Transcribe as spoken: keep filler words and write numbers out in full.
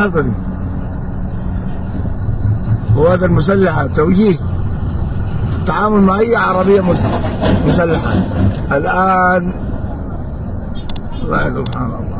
نظري. قوات المسلحة توجيه التعامل مع أي عربية مس- مسلحة. الآن، سبحان الله.